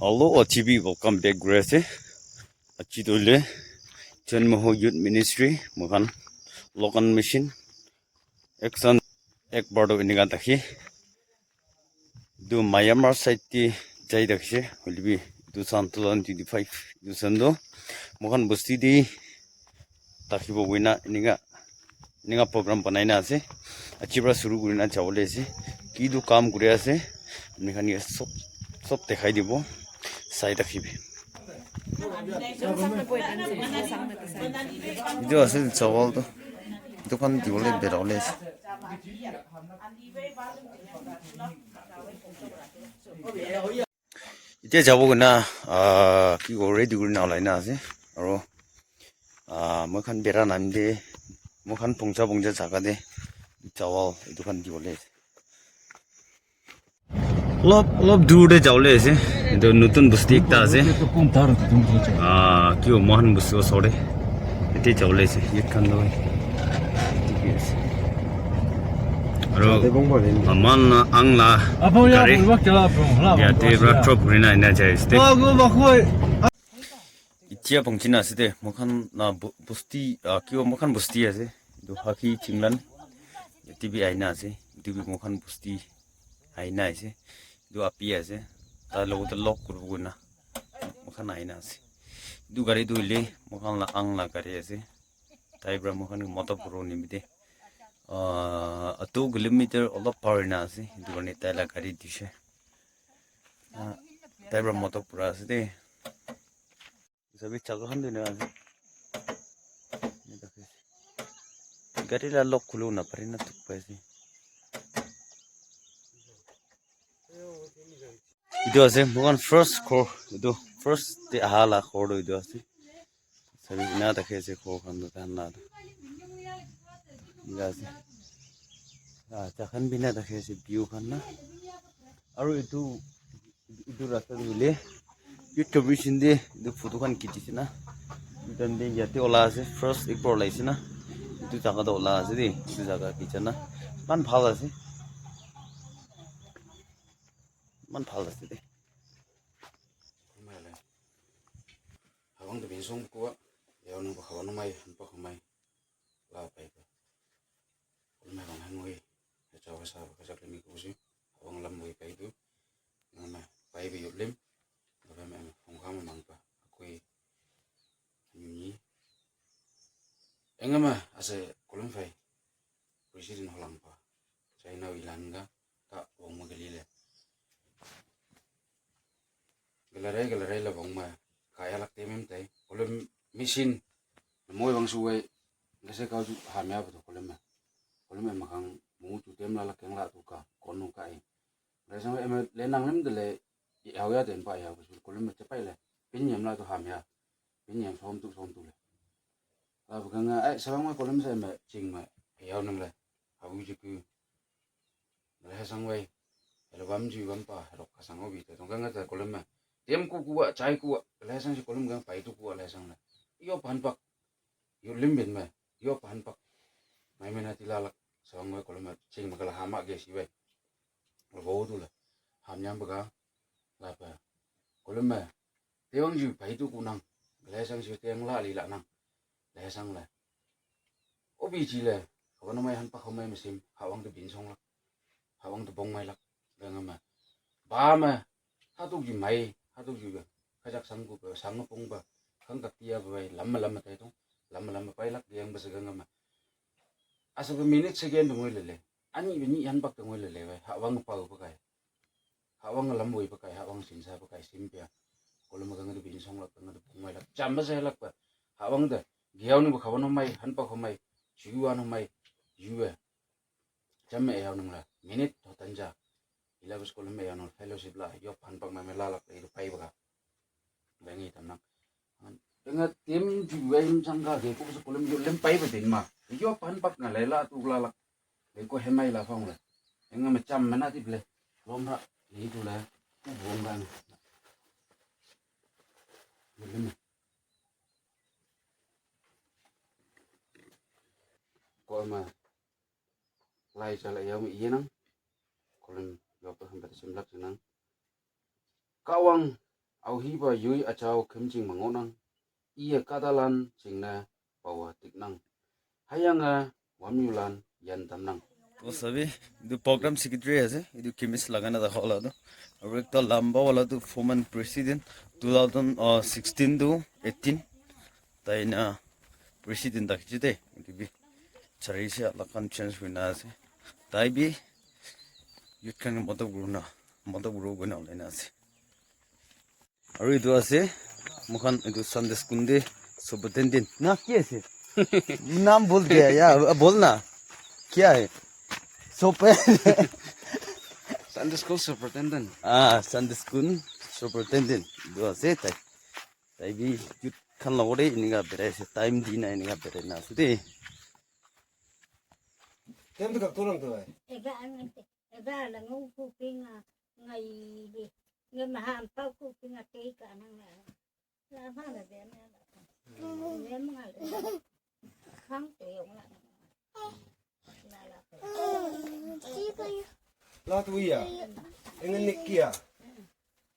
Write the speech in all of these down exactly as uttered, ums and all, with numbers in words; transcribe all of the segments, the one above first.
Hello, aji bi welcome back kuri ase. Aji tu hoile Chenmoho Youth Ministry, moikhan Logan Mission, ek san, ek bar tu enika thaki. Etu Myanmar side te jai thakishe, hoile bi etu san two thousand twenty-five, etu san tu moikhan bosti te thaki bo koina enika, enika program banai na ase. Aji para shuru kuri na jabo le ase. Ki tu kam kuri ase, ami khan ke sob, sob dekhai dibo, sai thaki bi. Etu ase chawal tu, etu khan dibole bera bole ase. Etia jabo koina, ah, ki kore, ready kuri na olai na ase. Aro, ah, moi khan bera nam te, moi khan pongja pongja jaga te chawal etu khan dibole ase. Olop, olop dur te jabo le ase. Etu notun bosti ekta ase. Ah, ki moi khan bosti osor te. Ete jabo le ase. Yat khan toh. Aro aman ang la gari yate para drop kuri na aina jai ase. Etia pongchi na ase de, moi khan la bu-, bosti, ah, ki moi khan bosti ase. Etu Haki Chinglan. Yate bi aina ase. Etu bi moi khan bosti aina ase. Etu api ase. Tai logot te log kuribo koina moi khan aina ase. Etu gari tu hoile moi khan la ang la gari ase. Tai para moi khan ke Motopuro nimite, ah, two kilometer olop par hoina ase. Etu karne tai la gari dise. Ah, tai para Motopuro ase de. Sabi jaga khan tu ena ase. Gari la lock khuli na pare na thuk pai ase. Etu ase moi khan first ghor, etu first te aha la ghor tu etu ase. Sabi ena thaki ase ghor khan tu tahan la tu. Enika ase. Ah, tahan bi ena thaki ase view khan na. Aru etu, etu rasta tu hoile youth commission te etu photo khan khichise na. Etu time te yate ola ase, first ek baar olaise na. Etu jaga te ola ase de, etu jaga khicha na. Eman bhal ase. Eman bhal ase de. Habang tu bin song kua, ya nu ba habang mai, han pa kumai. La pai ba. Kolmai bang hang wei. Ya chawa sa ba ka chak le mi ku si. Habang lam wei pai tu. Nga ma pai ba yut lim. Nga ba ma hong kham mang ba. Akui. Ni. Enga ma ase kolom fai. President holang pa. China wilan ga ta wong ma gali le. Galarai galarai la bong ma kaya lak te mem tai. Kolom machine. Moi bang suwai. Gase kau ju hamya ba to kolom ma. Kolom ma kang mu tu tem la la keng la tu ka. Konu ka e. Gase ma em le nang lem de le. Yau ya den pa yau. Kolom ma chapai le. Pin yam la tu hamya. Pin yam som tu som tu le. La ba kang ai sabang ma kolom sa ma ching ma. Yau nang le. Habu ji ku. Gale sang wai. Hello bam ji bam pa. Hello ka sang obi te. Tong kang ta kolom ma. Tem ku kuwa, chai kuwa. Gale sang si kolom kang pai tu kuwa le sang le. Yo pan pak. Yo lim bin ma. Yo pan pak. Mai mena ti la lak. Sang wai kolom ma. Ching ma kala hama ge si wai. Lo bo tu la. Ham nyam ba ka. La pa. Kolom ma. Tewang ju pai tu ku nang. Gale sang ju tewang la li la nang. Le sang le. Obi ji le. Kawan mai han pa khamai mesim. Hawang tu bin song lak. Hawang tu bong mai lak. Ganga ma. Ba ma. Hatuk ju mai. Hatuk ju ga. Kajak sang ku ba. Sang pong ba. Kang kak tia ba bai. Lama lama tai tong. Lama lama pai lak. Yang ba sa ganga ma. Asa ba minute second tu ngoi le le. Ani ba ni han bak tu ngoi le le bai. Hawang pa ba kai. Hawang lam wei pakai, hawang sinsa pakai, simpia. Kolom kang tu bin song lak, kang tu pungwai lak, chamba sa lak pa. Hawang da, giau nu khawan mai, han pa khomai, chuan mai, yue. Chamba e hawang la, minute ho tanja. Ila bus kolom e hawang fellowship la, yo pan pak mai la lak, e pai baka. Bengi tam nak. Benga tim ju wai im chang ka ke ko so kolom yo lem pai ba din ma. Yo pan pak na le la tu la lak. Le ko hemai la phong le. Benga ma cham mana ti ble. Lom ra. Ni tu le. Ku bong gang. Yo lem. Ko ma. Lai sa la yo mi yenang. Kolom yo pa ham pa sim lak senang. Kawang Auhiba yui achao khimjing mangonang. Iya kadalan jingne pawa tiknang. Hayanga wamyulan yandamnang. To sabi, etu program secretary ase, etu chemist laga na dakha wala tu. Aru ekta lamba wala tu former president, two thousand sixteen to eighteen. Tai na president thakise de, etu bi chari se alak khan change hoina ase. Tai bi youth khan ke madad kurina, madad kuru koina ulai na ase. Aru etu ase, moikhan etu Sunday school te superintendent. Na ki ase? Naam bol diya, ya, bol na. Kya hai? Sop-, Sunday school superintendent. Ah, Sunday school superintendent. Etu ase tai. Tai bi youth khan logore enika berai ase. Time di na enika berai na ase de. Tem tu kak tu lang tu hai. Ega ang ante. Ega la ngu ku pinga ngai di. Nge maham pau ku pinga te ka nang la. La ma la de na la. Nge ma la. Khang te yong la. La la. La tu ya. Engan nik kia.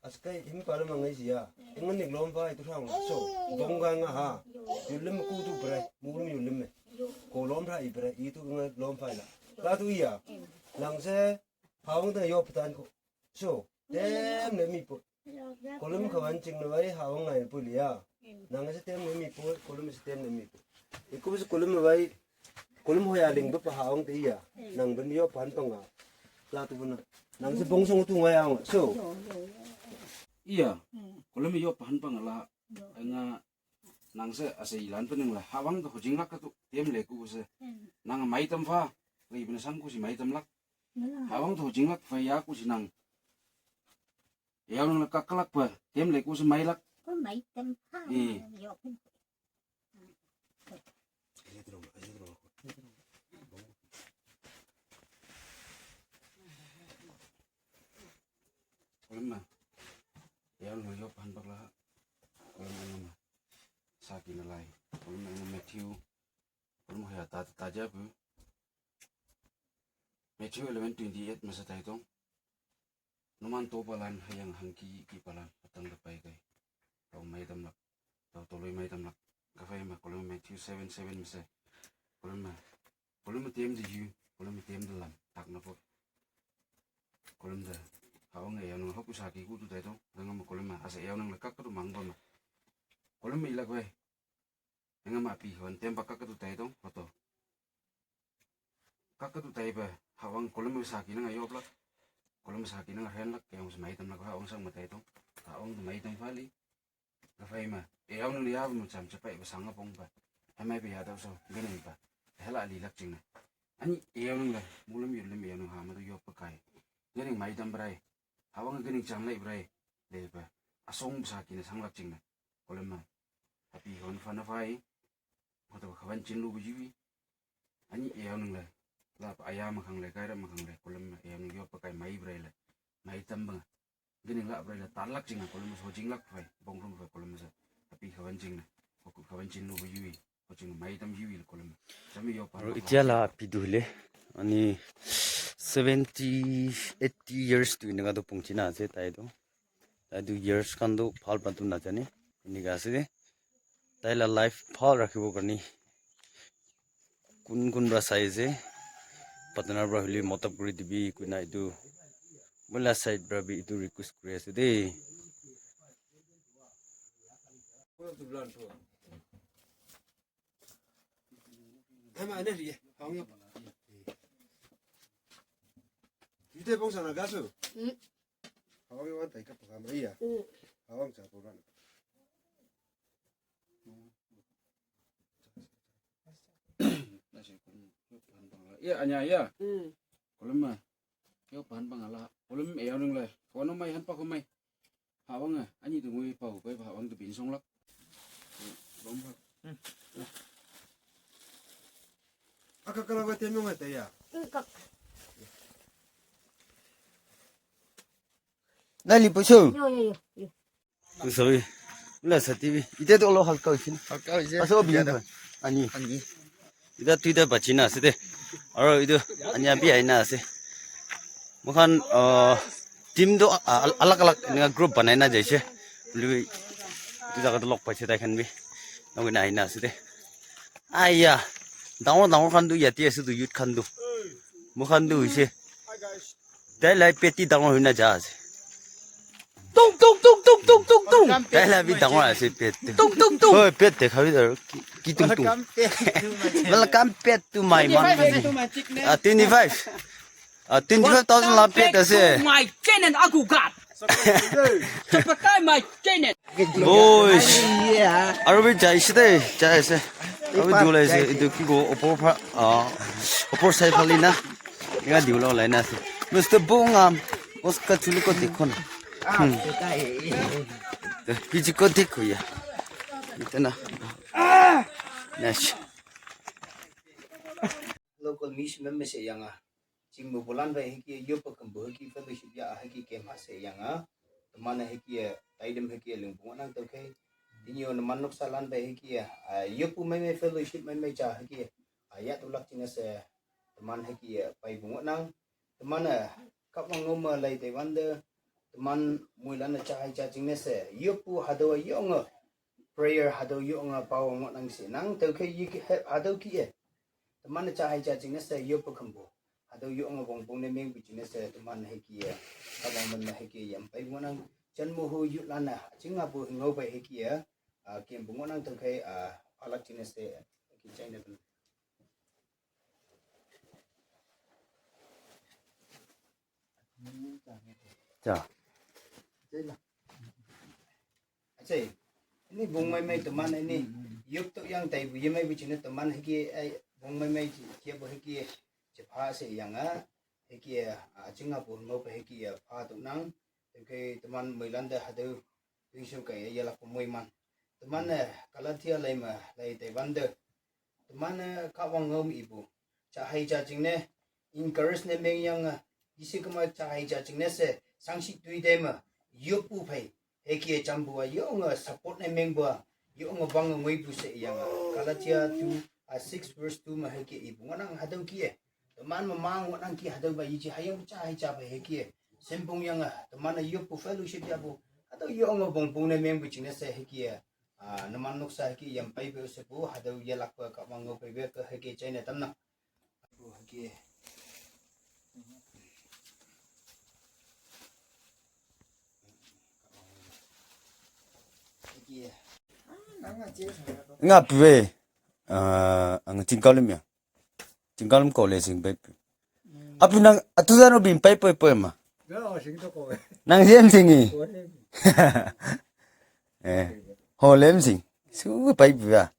Askai him pala mangai sia. Engan nik lom pai tu thang so. Dong ga nga ha. Yulim ku tu bre. Mu yulim me. Ko lom thai bre. Itu nga lom pai la. La tu ya. Lang se. Hawang ta yo patan ko. So. Tem ne mi po. Kolum kawan ching na wai hawang ngai pu lia. Nang se tem ne mi po. Kolum se tem ne mi po. Iku se kolum wai. Kolum hoya ling ba pa hawang te ya. Nang ben yo pan pa nga. La tu na. Nang se bong song tu ngai ang. So. Iya. Kolum yo pan pa nga la. Nga nang se ase ilan pa nang la. Hawang to hojing lak ka tu. Tem le ku se. Nang mai tam fa. Ri ben sang ku si mai tam lak. Hawang to hojing lak fa ya ku si nang. Yaw nang la kak lak pa. Tem le ku si mai lak. Ko mai tem pa. Eh. Yo. Kolum ma. Yaw nang yo pan bak la. Kolum ma. Saki na lai. Kolum ma Matthew. Kolum hoya ta ta ja pu. Matthew eleven twenty eight masa tai tong. Numan to palan hayang hangki ki palan atang da pai kai. Tau mai tam lak. Tau toloi mai tam lak. Ka fai ma kolum Matthew seven seven masa. Kolum ma. Kolum ma tem di yu. Kolum ma tem di lam. Tak na po. Kolum da. Hawang e yaw nang hapu saki ku tu tai tong. Dang ma kolum ma. Asa yaw nang la kak tu mang ba ma. Kolum ma ilak wai. Enga ma pi hon tem pa kak tu tai tong hoto. Kak tu tai pa hawang kolum saki nang ayop lak. Kolum saki nang ren lak yang mai tam lak hawang sang ma tai tong. Hawang tu mai tam fali. Ka fai ma. E yaw nang ya mu cham chapai ba sang pong pa. Amai pa ya tau so. Gane pa. Hela li lak ching na. Ani e yaw nang la. Mulam yulim e yaw nang ha ma tu yop pa kai. Gane mai tam brai. Hawang gane chang lai brai. Le pa. Asong saki na sang lak ching na. Kolum ma. Api hon fana fai. Hoto khawan chin lu bu jiwi. Ani e yaw nang le. La pa aya ma khang le, kai ra ma khang le. Kolum e yaw nang yo pa kai mai brai le. Mai tam bang. Gane la brai le talak jinga kolum so jinglak fai. Bong rum fai kolum sa. Api khawan jing na. Ko khawan chin lu bu jiwi. Ko jing mai tam jiwi le kolum. Sami yo pa. Aro itia la api du le. Ani seventy, eighty years tu inaka tu pungchina ase tai tu. Tai tu years khan tu bhal pa tu najane. Enika ase de. Tai la life bhal rakhibo karne kun kun pra sai ase. Partner pra hoile madad kuri dibi koina etu moi la side pra bi etu request kuri ase de. Yute bong sana gasu. Mm. Hawang wan tai kap kama iya. Mm. Hawang sa program. Iya, anya iya. Mm. Kolum ma. Yo pan pangala. Kolum e yaw nang le. Kono mai han pa ko mai. Hawang a, ani tu ngui pau, pai hawang tu bin song lak. Bom lak. Aka kala wa tem yong ata ya. Kak. Nali puso. Yo, yo, yo, yo. Sorry. Ula sa T V. Ite to lo halka hoisin. Halka hoise. Aso bi. Ani. Ani. Ida tuita bachina ase de. Aro etu anya bi aina ase. Moikhan, ah, team tu, ah, al-, alag alag eneka group banai na jaise. Lui, tu jaga tu lok pai se tai khan bi. Nong na ina se de. Aya. Dangor dangor khan tu yate ase tu youth khan tu. Moi khan tu hoise. Tai la pet ti dangor hoina ja ase. Tung, tung, tung, tung, tung, tung, tung. Tai la bi dangor ase pet te. Tung, tung, tung. Oi, pet te khabi dar. Ki, ki tung tung. Welcome back to my, welcome back to my man. Twenty-five ase. Ah, twenty-five. Ah, twenty-five thousand la pet ase. Welcome back to my channel, Aku Gap. Subscribe my channel. Boys. Aru bi jai ase de, jai ase. Aru bi dulai ase. Etu ki ko opor pha, ah, opor sai phali na. Enga diwole olai na ase. Mister Bongam, uska chuli ko dekho na. Hmm. Piche ko dekho ya. Itna. Nice. Local mission member se yanga. Chingbo bolan bai hiki yopa kambo hiki fellowship ya hiki kem ha se yanga. Tamana hiki taidem hiki ling bunga nang tau ke. Dinyo naman nuksa lan bai hiki yopu mai mai fellowship mai mai cha hiki. Ya tu lak china se taman hiki pai bunga nang. Tamana kapang ngoma lai Taiwan de. Taman muilan na cha hai cha ching ne se yopu hado yonga prayer hado yonga pao ngot nang se nang tau ke yiki hep hado ki e. Taman cha hai cha ching ne se yopu kambo. Hado yonga bong bong ne meng bu ching ne se taman heki e. Kapang man na heki yam pai ngot nang chan mo hu yu lana ching abu ngau pai heki e. Kem bu ngot nang tau ke palak ching ne se ki chai ne. Cha. Ache. Ini bung mai mai teman ini. Yuk tu yang tai bu yemai bu china teman hiki ai bung mai mai kia bu hiki. Chepha se yang a hiki a chinga bu ngau pa hiki a pha tu nang. Hiki teman mai landa hadu. Tuisu kai ya lak pemui man. Teman eh Galatia lai ma lai tai bande. Teman eh kawang ngom ibu. Cha hai cha ching ne encourage ne meng yang eh isi kema cha hai cha ching ne se sangsi tui dai ma yopu phai. Heki chambu a yong eh support ne meng bua yong eh bang ngoi bu se yang eh Galatia two a six verse two ma heki ibu nganang hadau ki eh. Teman memang ngot nang ki hadau ba yiji hayang cha hai cha ba heki. Sempung yang ah teman yopu fellowship ya bu. Hadau yong bong bong ne meng bu ching ne se heki. Ah, naman nuksa heki yang pai be se bu hadau ya lak ba ka mang ngo pai be ka heki chai ne tam na. Bu heki. Heki. Nga pe. Ah, ang tingkau lim ya. Tingkal ko le sing pai. Api nang atu zano bin pai pai pai ma. Nang jem singi. Eh, ho lem sing. Su pai bia.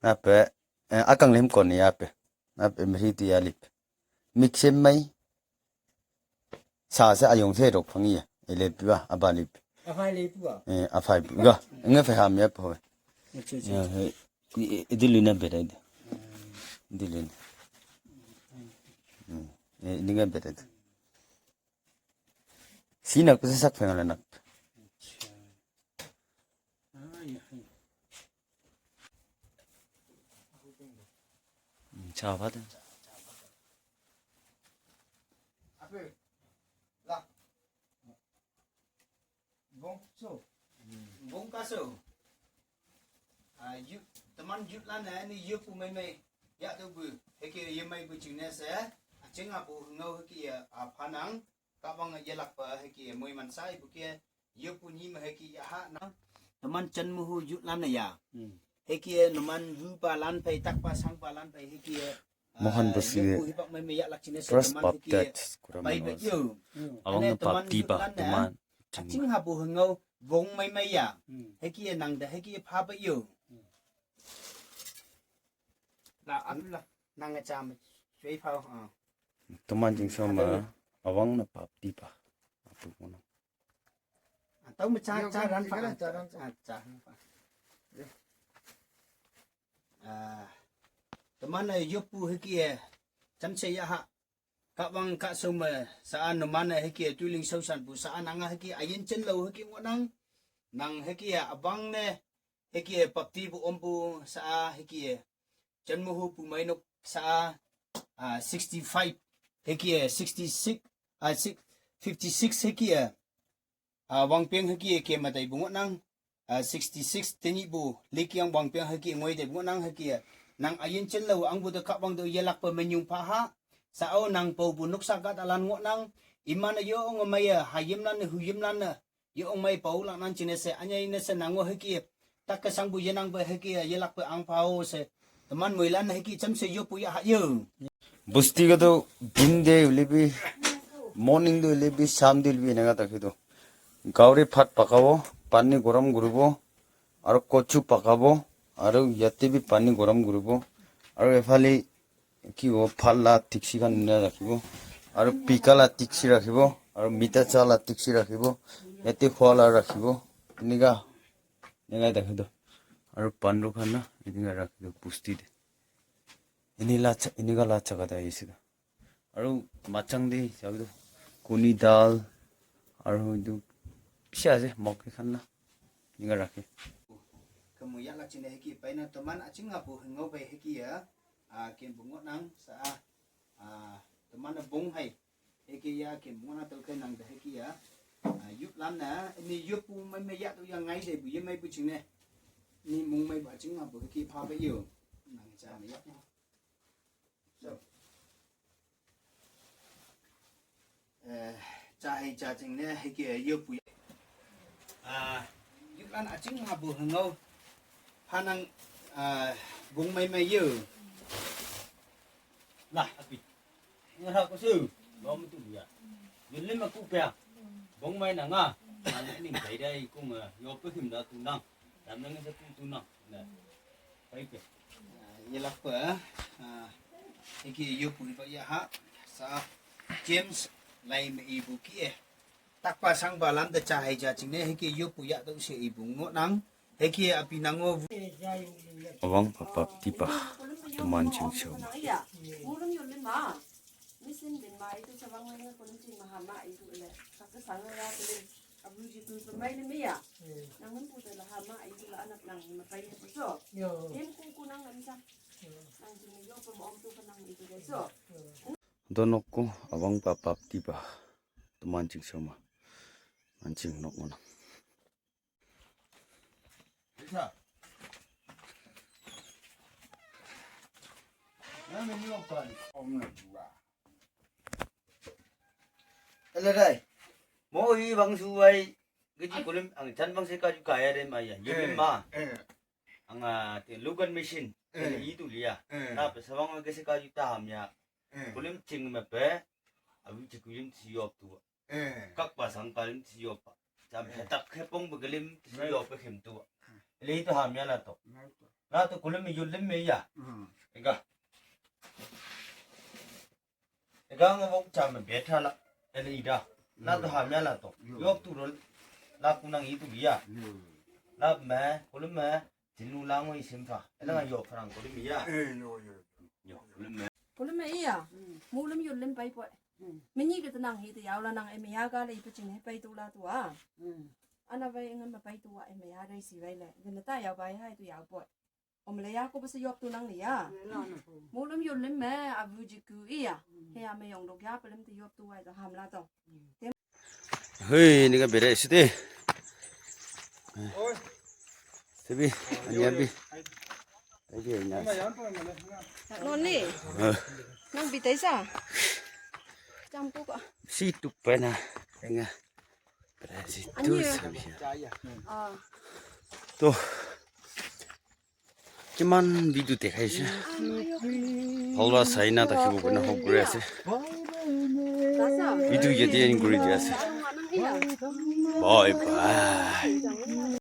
Ape, eh, akang lem ko ni ape. Ape mri tu ya lip. Mik sem mai. Sa se ayong se rok phangi ya. Ele pua abali. Afai le pua. Eh, afai pua. Nge fe ham ya po. Acha, acha. Ya, he. Ni, eh, idilina beda ida. Idilina. Hmm. Eh, idinga beda ida. Sina kusa sak fe ngala nak. Acha. Hmm, cha ba da. Ape. La. Bong so. Bong ka so. Ah, yu, teman yut lan eh, ni yopu mai mai. Ya tu bu, heki ye mai bu ching ne se. Aching apu ngau heki ya, ah, panang. Ka bang ye lak pa heki ye moi man sai bu ke. Yopu ni ma heki ya ha na. Teman chan mu hu yut lan eh ya. Hmm. Heki ye numan yu pa lan pai tak pa sang pa lan pai heki ye. Mohan Basi, First Baptist, Kuraman was. Awang na bapti ba, teman. Aching habu hengau bong mai mai ya. Heki nang da heki pha ba yo. La, atu la, nang cham, sui pha. Teman jing sama, awang na bapti ba. Atu kono. Atau mecha cha ran pa. Cha ran pa. Ah, teman eh yopu heki eh. Chan se ya ha. Ka bang ka so ma sa an no man heki eh tuiling sau san bu sa an anga heki ayen chen lo heki ngonang. Nang heki eh abang ne heki eh papti bu om bu sa a heki eh. Chen mu hu bu mai nok sa a, ah, sixty-five heki eh sixty-six, ah, six, fifty-six heki eh. ah, wangpeng hüke ke matai bungo nang, ah, sixty-six teni bu, likiang wangpeng hüke ngoi dai bungo nang hüke, nang ayin chen lo, ang bu de kak wang de yelak pe menyung pa ha, sa o nang pau bu nuksa gat alan ngo nang, iman yo ngomaya, hayim lan, huyim lan, yo ong mai pau lang nan chine se, anyai ne se nang ngo hüke, tak kesang bu yenang be hüke, yelak pe ang pao se, teman moilan hüke, cham se yo pu ya ha yo. Busti ka to, din de ulibi, morning de ulibi, sham de ulibi, nega tak to. Gauri phat pakabo, pani gorom guribo, aru kochu pakabo, aru yate bi pani gorom guribo, aru efali ki o phat la tiksi khan ena rakhibo, aru pika la tiksi rakhibo, aru mita cha la tiksi rakhibo, yate khwa la rakhibo, eneka, eneka rakhi do. Aru pandu khan na, eneka rakhi do, busti de. Eni la cha, eneka la chaga de ahise do. Aru machang de, sabi do. Kuni dal, aru etu bishi ase, mok khan na. Eneka rakhe. Kamu ya la chine heki, paina toman aching apu hengau pai heki ya. Ah, kem bungo nang, sa, ah, toman bung hai. Heki ya, kem bungo na tau kai nang de heki ya. Ah, yup lam na, ni yup pu mai mai ya tu ya ngai de bu, ye mai bu ching ne. Ni mung mai bu aching apu heki pa ba yo. Nang cha mai ya. So. Eh, cha hei cha ching ne, heki, eh, yo pu. Ah, yup lan aching apu hengau. Phanang, ah, bung mai mai yo. Lah, api. Ngara ko su. Lo mu tu ya. Yun le ma ku pya. Bung mai na nga. An ning kai dai ku nga. Yo pe him da tu nang. Dam nang sa ku tu nang. Na. Pai pe. Ah, ye lak pa, ah, iki yo pu iba ya ha, sa James lai me ibu ki eh. Tak pa sang ba lam da cha hai cha ching ne, hiki yo pu ya do se ibu ngo nang, hiki api nang ngo. Awang pa pap ti pa, teman ching show. Misin bin ma itu sabang mai ngan kulim ching ma hama itu le. Kaka sanga ya kulim. Abu ji tu pemai le meya. Nang ngan puta la hama itu la anak nang ma pai itu so. Yo. Em ku ku nang ngan sa. Nang jing yo pemom tu penang itu deh so. Donok ko awang pa pap ti pa. Teman ching sama. Mancing nok mana. Ele dai. Mo hi bang su wai. Gaji kulim ang chan bang se ka ju kaya de ma ya. Yun ma. Ang, ah, te lugan machine. Te itu liya. Na pe sabang ke se ka ju ta ham ya. Kulim ching me pe. Abu ching kulim si yop tu. Kak pa sang kalim ti yop pa. Cham hetak hepong begelim ti yop pe hem tu. Ele itu hamya la to. La to kulim yul lim me ya. Ega. Ega nga bok cham betha la. Ele ida. La to hamya la to. Yop tu rol. La kunang itu ya. La me kulim me. Jinu lango isim pha. Ela nga yo pharang ko lim ya. Eh, yo, yo. Yo, lim me. Ko lim me iya. Mu lim yo lim pai po. Mini ke tenang hi te yau la nang e me ya ga le ipa ching he pai tu la tu a. Ana bai ngan ma pai tu a e me ya dai si bai le. Gana ta yau bai hai tu yau po. Om le ya ko ba se yop tu nang le ya. Mu lim yo lim me abu ji ku iya. He ya me yong dok ya pa lim te yop tu wai to ham la to. Hei, ini ka bere site. Sebi, ani abi. Abi ina. Noni. Nang bitai sa. Campur kok. Si tu pena. Enga. Bere situ sebi. Ah. Tuh. Kiman video dekhai ase. Hola saina ta kibo kona hok kuri ase. Video yate end kuri dia ase. Bye bye.